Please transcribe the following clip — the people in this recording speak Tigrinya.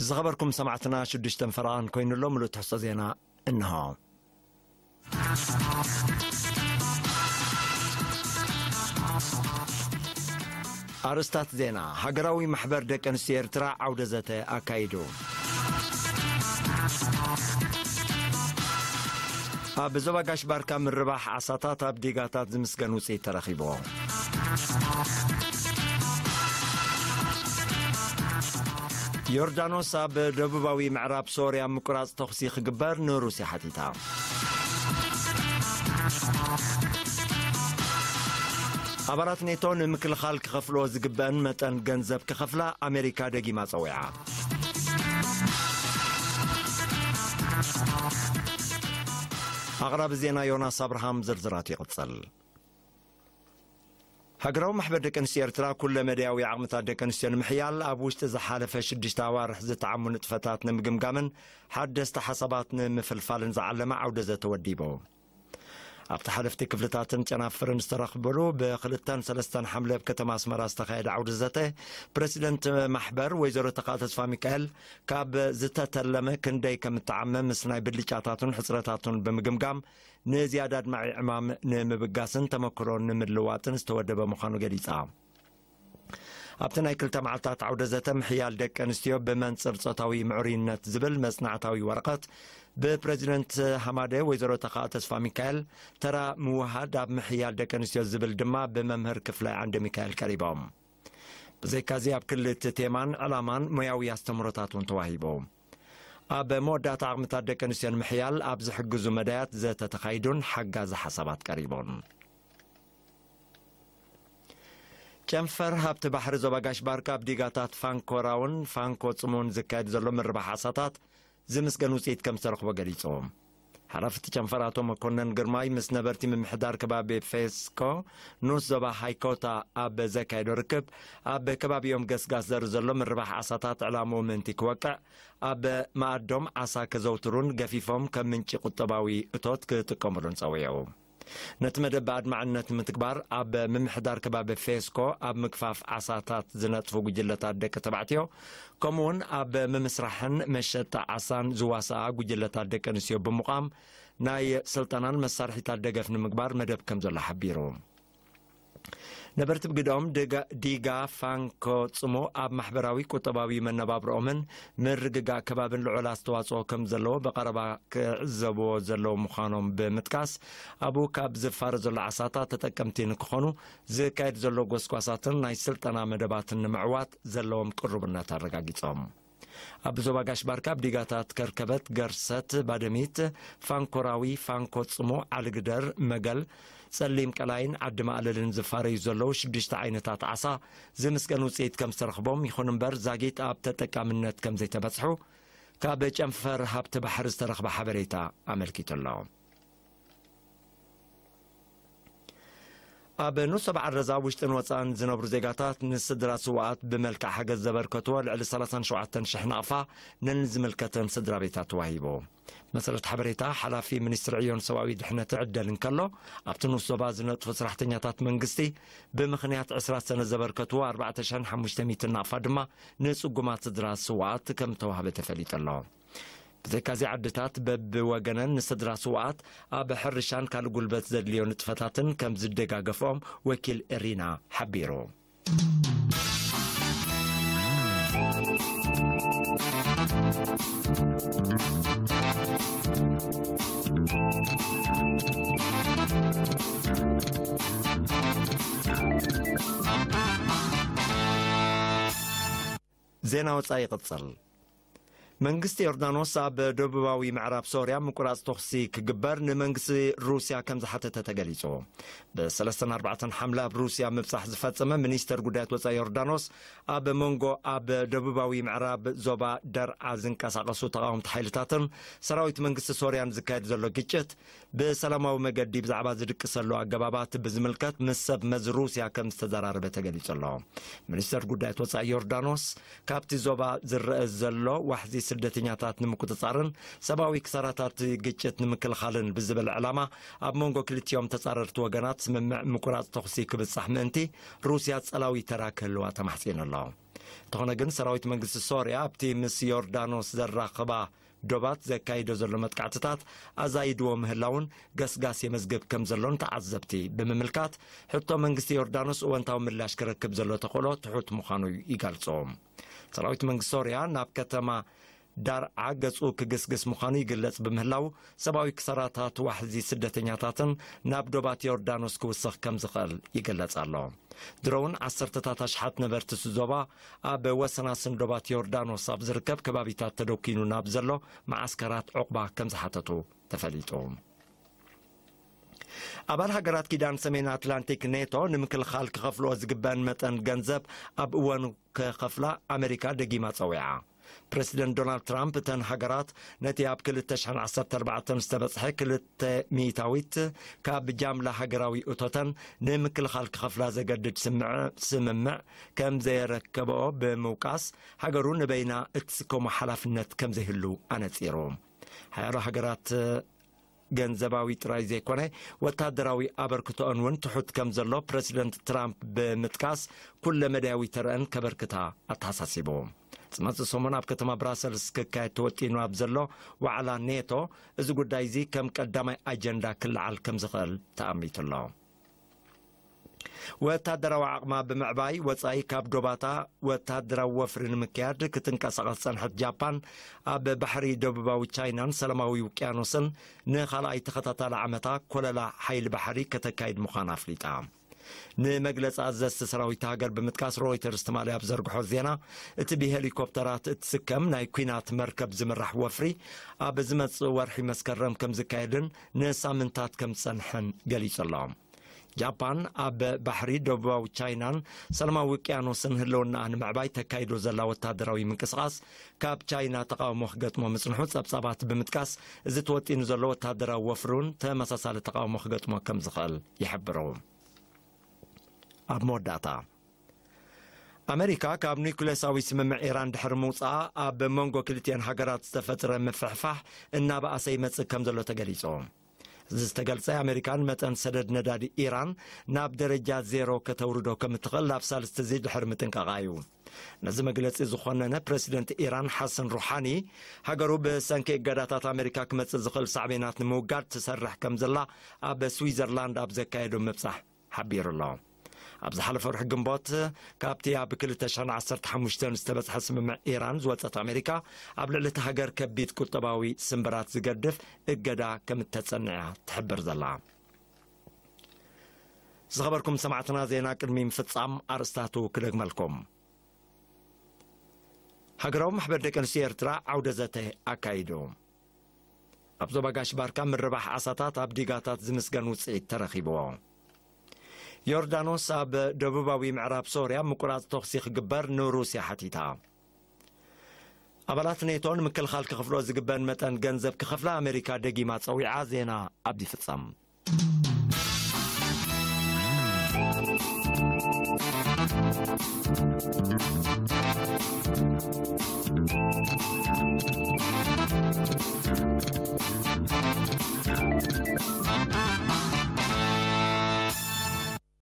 ዝኸበርኩም ሰማዕትና ሽዱሽተን ፈረቓን ኮይኑ ኣሎ። ምሉእ ትሕዝቶ ዜና እንሆ። ኣርእስታት ዜና። ሃገራዊ ማሕበር ደቂ ኣንስትዮ ኤርትራ ዓውደ ዘተ ኣካይዱ። ኣብ ዞባ ጋሽ ባርካ ምርባሕ ዓሳታት ኣብ ዲጋታት ዝምስገን ውፅኢት ተረኺቡ። ዮርዳኖስ ኣብ ደቡባዊ ምዕራብ ሶርያ ምቁራፅ ተኹሲ ክግበር ንሩስያ ሓቲታ። ኣባላት ኔቶ ንምክልኻል ክኸፍልዎ ዝግበአን መጠን ገንዘብ ክኸፍላ ኣሜሪካ ደጊማ ጸዊዓ። ኣቕራቢ ዜና ዮናስ ኣብርሃም። ዝርዝራት ይቕጽል። ሃገራዊ ማሕበር ደቂ ኣንስትዮ ኤርትራ ኩለ መዳያዊ ዓቕምታት ደቂ ኣንስትዮ ንምሕያል ኣብ ውሽጢ ዝሓለፈ ሽዱሽተ ኣዋርሕ ዝተዓሙ ንጥፈታት ንምግምጋምን ሓደስቲ ሓሳባት ንምፍልፋልን ዝዓለመ ዓውደ ዘተ ወዲቡ። ኣብቲ ሓለፍቲ ክፍልታትን ጨናፍርን ዝተረኽብሉ ብክልተን ሰለስተን ሓምለ ኣብ ከተማ ኣስመራ ዝተኻየደ ዓውደ ዘተ፣ ፕረሲደንት ማሕበር ወይዘሮ ተካ ተስፋ ሚካኤል ካብ ዝተተለመ ክንደይ ከም እተዓመ ምስ ናይ ብልጫታቱን ሕጽረታቱን ብምግምጋም፣ ንዝያዳ ኣድማዒ ዕማም ንምብጋስን ተመክሮ ንምልዋጥን ዝተወደበ ምዃኑ ገሊጻ። ኣብቲ ናይ ክልተ መዓልታት ዓውደ ዘተ ምሕያል ደቂ ኣንስትዮ ብመንጽር ጾታዊ ምዕሩይነት ዝብል መጽናዕታዊ ወረቐት ብፕረዚደንት ሃማደ ወይዘሮ ተኻ ተስፋ ሚካኤል፣ ተራ ምውሃድ ኣብ ምሕያል ደቂ ኣንስትዮ ዝብል ድማ ብመምህር ክፍላይ ዓንደ ሚካኤል ቀሪቦም። ብዘይካዚ ኣብ ክሊ እቲ ቴማን ዕላማን ሞያዊ ኣስተምህሮታት እውን ተዋሂቡ። ኣብ መወዳእታ ዓቕምታት ደቂ ኣንስትዮ ንምሕያል ኣብ ዝሕግዙ መዳያት ዘተ ተኻይዱን ሓጋዚ ሓሳባት ቀሪቡን። ጨንፈር ሃብቲ ባሕሪ ዞባ ጋሽ ባርካ ኣብ ዲጋታት ፋንኮራውን ፋንኮ ጽሙን ዝካየድ ዘሎ ምርባሕ ዓሳታት ዝምስገን ውጽኢት ከም ዝተረኽቦ ገሊጹ። ሓላፊ እቲ ጨንፈር ኣቶ መኮነን ግርማይ ምስ ነበርቲ ምምሕዳር ከባቢ ፌስኮ ንኡስ ዞባ ሃይኮታ ኣብ ዘካየዶ ርክብ፣ ኣብ ከባቢኦም ገስጋስ ዘርኢ ዘሎ ምርባሕ ዓሳታት ዕላምኡ ምእንቲ ክወቅዕ፣ ኣብ መኣዶም ዓሳ ከዘውትሩን ገፊፎም ከም ምንጪ ቁጠባዊ እቶት ክጥቀሙሉን ጸዊዑ። ነቲ መደብ ብኣድማዕነት ንምትግባር ኣብ ምምሕዳር ከባቢ ፌስኮ ኣብ ምግፋፍ ዓሳታት ዝነጥፉ ጉጅለታት ደቂ ተባዕትዮ፣ ከምኡውን ኣብ ምምስራሕን መሸጣ ዓሳን ዝዋስኣ ጉጅለታት ደቂ ኣንስትዮ ብምቋም ናይ ስልጠናን መሳርሒታት ደገፍ ንምግባር መደብ ከም ዘሎ ሓቢሩ። ነበርቲ ብግድኦም ድጋ-፣ ዲጋ ፋንኮ ጽሞ ኣብ ማሕበራዊ ቁጠባዊ መነባብሮኦምን ምርግጋእ ከባብን ልዑል ኣስተዋጽኦ ከም ዘለዎ ብቐረባ ክዕዘብዎ ዘለዎም ምዃኖም ብምጥቃስ፣ ኣብኡ ካብ ዝፋረ ዘሎ ዓሳታት ተጠቀምቲ ንክኾኑ ዝካየድ ዘሎ ጎስጓሳትን ናይ ስልጠና መደባትን ንምዕዋት ዘለዎም ቅሩብነት ኣረጋጊጾም። ኣብ ዞባ ጋሽ ባርካ ኣብ ዲጋታት ከርከበት፣ ገርሰት፣ ባደሚት፣ ፋንኮራዊ፣ ፋንኮ ጽሞ፣ ዓሊግደር፣ መገል፣ ጸሊም ቀላይን ዓዲ ማእለልን ዝፋረዩ ዘለዉ ሽዱሽተ ዓይነታት ዓሳ ዝምስገን ውጽኢት ከም ዝተረኽቦም፣ ይኹን እምበር ዛጊት ኣብ ተጠቃምነት ከም ዘይተበጽሑ ካብ ጨንፈር ሃብቲ ባሕሪ ዝተረኽበ ሓበሬታ ኣመልኪቱ ኣሎ። ኣብ ንኡስ ዞባ ዓረዛ ውሽጥን ወጻእን ዝነብሩ ዜጋታት ንስድራ ስውኣት ብመልክዕ ሓገዝ ዘበርከትዎ ልዕሊ ሰላሳን ሸውዓተን ሽሕ ናቕፋ ነን ዝምልከተን ስድራ ቤታት ተዋሂቡ። መሰረት ሓበሬታ ሓላፊ ሚኒስትሪ ዕዮን ሰብኣዊ ድሕነትን ዕደል እንከሎ፣ ኣብቲ ንኡስ ዞባ ዝነጥፉ ሰራሕተኛታት መንግስቲ ብምኽንያት ዕስራ ሰነ ዘበርከትዎ ኣርባዕተ ሽሕን ሓሙሽተ ሚእትን ናቕፋ ድማ ንጽጉማት ስድራ ስውኣት ከም ተዋህበ ተፈሊጡ ኣሎ። ብዘይካዚ ዓድታት በብወገነን ንስድራ ስውኣት ኣብ ሕርሻን ካልእ ጉልበት ዘድልዮ ንጥፈታትን ከም ዝደጋገፍኦም ወኪል ኤሪና ሓቢሩ። ዜና ወጻኢ ይቕጽል። መንግስቲ ዮርዳኖስ ኣብ ደቡባዊ ምዕራብ ሶርያ ምቁራጽ ተኹሲ ክግበር ንመንግስቲ ሩስያ ከም ዝሓተተ ተገሊጹ። ብሰለስተን ኣርባዕተን ሓምለ ኣብ ሩስያ ምብጻሕ ዝፈጸመ ሚኒስተር ጉዳያት ወጻኢ ዮርዳኖስ፣ ኣብ መንጎ ኣብ ደቡባዊ ምዕራብ ዞባ ደርዓ ዝንቀሳቐሱ ተቓወምቲ ሓይልታትን ሰራዊት መንግስቲ ሶርያን ዝካየድ ዘሎ ግጭት ብሰላማዊ መገዲ ብዛዕባ ዝድቅሰሉ ኣገባባት ብዝምልከት ምስ ሰብ መዚ ሩስያ ከም ዝተዘራረበ ተገሊጹ ኣሎ። ሚኒስተር ጉዳያት ወጻኢ ዮርዳኖስ፣ ካብቲ ዞባ ዝረአ ዘሎ ዋሕዚ ስደተኛታት ንምቁጽጻርን ሰብኣዊ ክሳራታት ግጭት ንምክልኻልን ብዝብል ዕላማ፣ ኣብ መንጎ ክልቲኦም ተጻረርቲ ወገናት ስምምዕ ምቁራጽ ተኹሲ ክብጻሕ ምእንቲ ሩስያ ጸላዊ ተራ ክህልዋ ተማሕጺኑ ኣሎ። እንተኾነ ግን ሰራዊት መንግስቲ ሶርያ ኣብቲ ምስ ዮርዳኖስ ዘራኽባ ዶባት ዘካይዶ ዘሎ መጥቃዕትታት ኣዛይድዎ ምህላውን ገስጋስ የመዝግብ ከም ዘሎን ተዓዘብቲ ብምምልካት፣ ሕቶ መንግስቲ ዮርዳኖስ እወንታዊ ምላሽ ክረክብ ዘሎ ተኽእሎ ትሑት ምዃኑ ይገልጹ። ሰራዊት መንግስቲ ሶርያ ናብ ከተማ ዳርዓ ገጹ ክግስግስ ምዃኑ ይግለጽ ብምህላው፣ ሰብኣዊ ክሳራታት ዋሕዚ ስደተኛታትን ናብ ዶባት ዮርዳኖስ ክውስኽ ከም ዝኽእል ይግለጽ ኣሎ። ድሮውን ዓሰርተታት ኣሽሓት ነበርቲ እቲ ዞባ ኣብ ወሰናስን ዶባት ዮርዳኖስ ኣብ ዝርከብ ከባቢታት ተደኪኑ ናብ ዘሎ መዓስከራት ዕቑባ ከም ዝሓተቱ ተፈሊጡ። ኣባል ሃገራት ኪዳን ሰሜን ኣትላንቲክ ኔቶ ንምክልኻል ክኸፍልኦ ዝግበአን መጠን ገንዘብ ኣብ እዋኑ ክኸፍላ ኣመሪካ ደጊማ ጸዊዓ። ፕረሲደንት ዶናልድ ትራምፕ እተን ሃገራት ነቲ ኣብ ክልተ ሽሕን ዓሰርተ ኣርባዕተን ዝተበጽሐ ክልተ ሚእታዊት ካብ ጃምላ ሃገራዊ እቶተን ንምክልኻል ክኸፍላ ዘገድድ ስምዕ-፣ ስምምዕ ከም ዘየረከበኦ ብምውቃስ፣ ሃገሩ ንበይና እትስከሞ ሓላፍነት ከም ዘይህሉ ኣነጺሩ። ሓያሎ ሃገራት ገንዘባዊ ጥራይ ዘይኮነ፣ ወታደራዊ ኣበርክቶኦን እውን ትሑት ከም ዘሎ ፕረሲደንት ትራምፕ ብምጥቃስ፣ ኩለ መዳያዊ ተረአን ከበርክታ ኣተሓሳሲቡ። ዝመጽእ ሰሙን ኣብ ከተማ ብራሰልስ ክካየድ ተወጢኑ ኣብ ዘሎ ዋዕላ ኔቶ፣ እዚ ጉዳይ እዚ ከም ቀዳማይ ኣጀንዳ ክለዓል ከም ዝኽእል ተኣሚቱ ኣሎ። ወታደራዊ ዓቕማ ብምዕባይ ወጻኢ ካብ ዶባታ ወታደራዊ ወፍሪ ንምክያድ ክትንቀሳቐስ ጸንሐት ጃፓን፣ ኣብ ባሕሪ ደቡባዊ ቻይናን ሰላማዊ ውቅያኖስን ንኻልኣይ ተኸታታሊ ዓመታ ኮለላ ሓይሊ ባሕሪ ከተካይድ ምዃና ኣፍሊጣ። ንመግለጺ ኣዘዝቲ ሰራዊት ሃገር ብምጥቃስ ሮይተርስ ትማሊ ኣብ ዘርግሖ ዜና፣ እቲ ብሄሊኮፕተራት እትስከም ናይ ኲናት መርከብ ዝምራሕ ወፍሪ ኣብ ዝመጽእ ወርሒ መስከረም ከም ዝካየድን ንሳምንታት ከም ዝጸንሐን ገሊጹ ኣሎ። ጃፓን ኣብ ባሕሪ ደቡባዊ ቻይናን ሰላማዊ ውቅያኖስን ህልውናኣ ንምዕባይ ተካይዶ ዘላ ወታደራዊ ምንቅስቓስ ካብ ቻይና ተቃውሞ ክገጥሞ ምጽንሑ ጸብጻባት ብምጥቃስ፣ እዚ ተወጢኑ ዘሎ ወታደራዊ ወፍሪ እውን ተመሳሳሊ ተቃውሞ ክገጥሞ ከም ዝኽእል ይሕብሩ። ኣብ መወዳእታ፣ ኣመሪካ ካብ ኒውክሌሳዊ ስምምዕ ኢራን ድሕሪ ምውጻኣ ኣብ መንጎ ክልቲአን ሃገራት ዝተፈጥረ ምፍሕፋሕ እናበኣሰ ይመጽእ ከም ዘሎ ተገሊጹ። እዚ ዝተገልጸ፣ ኣመሪካ ንመጠን ሰደድ ነዳዲ ኢራን ናብ ደረጃ ዜሮ ከተውርዶ ከም እትኽእል ኣብ ሳልስቲ እዚ ድሕሪ ምጥንቃቓ እዩ። ነዚ መግለጺ ዝኾነነ ፕረሲደንት ኢራን ሓሰን ሩሓኒ፣ ሃገሩ ብሰንኪ እገዳታት ኣመሪካ ክመጽእ ዝኽእል ሳዕቤናት ንምውጋድ ትሰርሕ ከም ዘላ ኣብ ስዊዘርላንድ ኣብ ዘካየዶ ምብጻሕ ሓቢሩ ኣሎ። ኣብ ዝሓለፈ ወርሒ ግንቦት፣ ካብቲ ኣብ ክልተ ሽሕን ዓሰርተ ሓሙሽተን ዝተበጽሐ ስምምዕ ኢራን ዝወጸት ኣመሪካ፣ ኣብ ልዕሊ እቲ ሃገር ከቢድ ቁጠባዊ ስምብራት ዝገድፍ እገዳ ከም እተጸንዕ እያ ትሕብር ዘላ። ዝኸበርኩም ሰማዕትና፣ ዜና ቅድሚ ምፍጻም ኣርእስታቱ ክደግመልኩም። ሃገራዊ ማሕበር ደቂ ኣንስትዮ ኤርትራ ዓውደ ዘተ ኣካይዱ። ኣብ ዞባ ጋሽ ባርካ ምርባሕ ዓሳታት ኣብ ዲጋታት ዝምስገን ውጽኢት ተረኺብዎ። ዮርዳኖስ ኣብ ደቡባዊ ምዕራብ ሶርያ ምቁራጽ ተኹሲ ክግበር ንሩስያ ሓቲታ። ኣባላት ኔቶ ንምክልኻል ክኽፍሎ ዝግበን መጠን ገንዘብ ክኸፍላ ኣመሪካ ደጊማ ጸዊዓ። ዜና ኣብዚ ፍጸም።